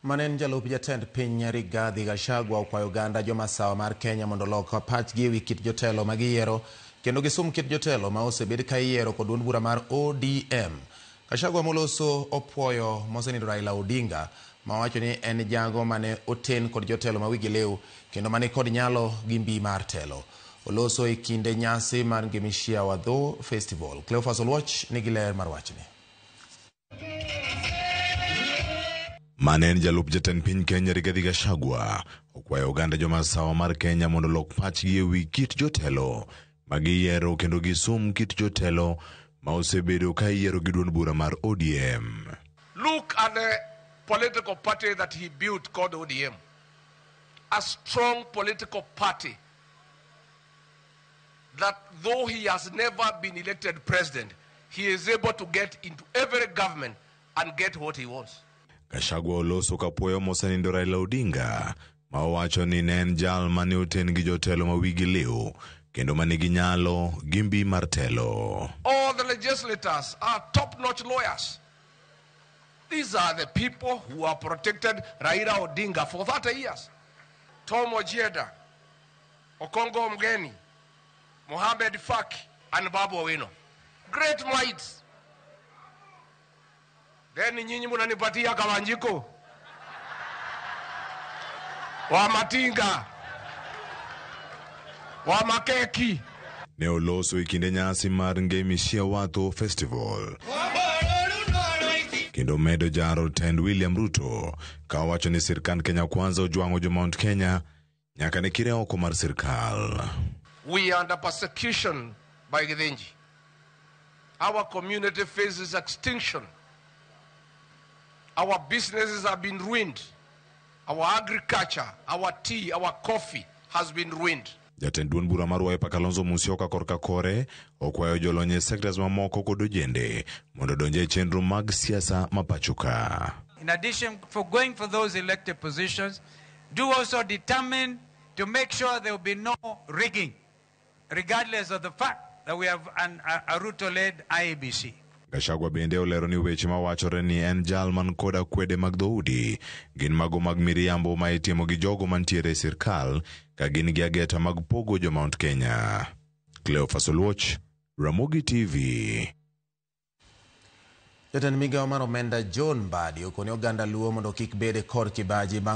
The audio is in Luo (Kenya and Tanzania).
Mane en jalup jatend piny Rigathi Gachagua okwayo oganda jomasawa mar Kenya mondo olok pachgi ewi kit jotelo ma giyiero kendo gisum kit jotelo ma osebed ka iyiero kod duond bura mar ODM. Gachagua moloso opuoyo mosenindo Raila Odinga ma owacho ni en jago mane oten kod jotelo ma wigi liw kendo mani kod nyalo gi mbi mar telo. Oloso e kinde nyasi mar Ngemishia Wadho Festival. Cleophas Oluoch nigi ler mar wachni. Mane en jalup jatend piny Kenya Rigathi Gachagua okwayo oganda jomasawa mar Kenya mondo olok pachgi ewi kit jotelo ma giyiero kendo gisum kit jotelo ma osebedo ka iyiero gi duond bura mar ODM. Look at the political party that he built called ODM. A strong political party that though he has never been elected president, he is able to get into every government and get what he wants. Gachagua oloso kapuoyo mosenindo Raila Odinga ma owacho ni ne en jal mane oten gi jotelo ma wigi liw kendo manigi nyalo gi mbi mar telo. All the legislators are top-notch lawyers. These are the people who have protected Raila Odinga for 30 years. Tom Ojienda, Okongo Omogeni, Mohamed Faki, and Babu Owino. Great minds. Then nyinyi munanipatia Kawanjiku wa Matinga wa Makeki. Ne oloso e kinde nyasi mar Ngemi Shiawatho Festival kendo medo jaro tend William Ruto ka owacho ni sirkand Kenya Kwanza ojwang'o jo Mount Kenya nyaka ne kire oko mar sirkal. We are under persecution by Githinji. Our community faces extinction. Our businesses have been ruined. Our agriculture, our tea, our coffee has been ruined. Jatend duond bura mar Wiper Kalonzo Musyoka korka kore okwayo jolony e sectors mamoko kod ojende mondo odonj e chenro mag siasa ma pacho ka. In addition for going for those elected positions, do also determine to make sure there will be no rigging, regardless of the fact that we have a Ruto-led IEBC. Gachagua bende olero ni weche mawachore ni en jal man kod akwede mag dhoudi gin mago mag miriambo ma itimo gi jogo mantiere e sirkal ka gin gi ageta mag pogo jo Mount Kenya. Cleophas Oluoch, Ramogi TV. Jatend migawo mar omenda John Mbadi okone oganda Luo mondo kik bed kod kibaji bang'